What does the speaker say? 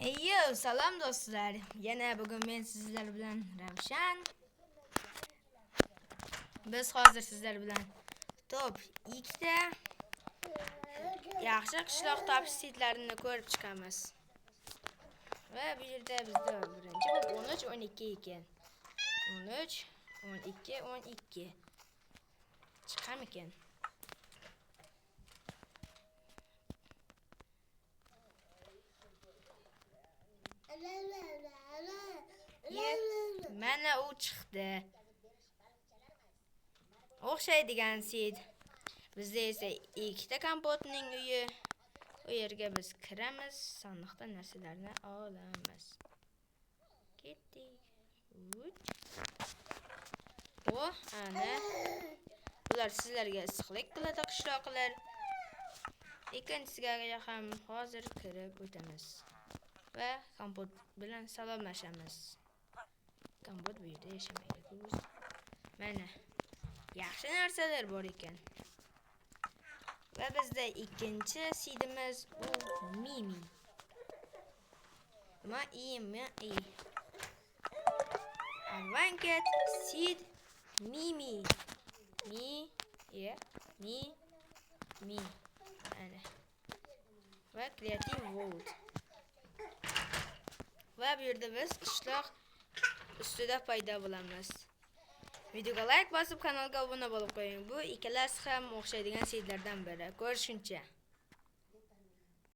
Yo, salom do'stlar. Yana bugun men sizlar bilan Ravshan. Biz hozir sizlar bilan top 2 ta yaxshi qishloq topish setlarini ko'rib chiqamiz. Va bu yerda bizda birinchi bo'lib 13 12 ekan. 13 12 12 chiqamikan? Ye, mana u chiqdi. O'xshaydigan set. Bizda esa ikkita kompotning uyi. U yerga biz kiramiz, sandiqdan narsalarni olamiz. Ketdik. Uch. O, ana. Bular sizlarga issiqlik qiladi qishloqlar. Ikkinchisiga ham hozir kirib o'tamiz. Va kompot bilan salomlashamiz. Kompot bu yerda yashamaydi. Mana. Yaxshi narsalar bor ekan. Va bizda ikkinchi sidimiz u Mimi. Ma I M I. Advanced Seed Mimi. Mi E Mi Mi. Ana. Va Creative World. Va bu yerda biz qishloq ustida paydo bo'lamiz. Videoga like bosib, kanalga obuna bo'lib qo'ying. Bu ikkalasi ham o'xshaydigan setlardan biri. Ko'rishguncha.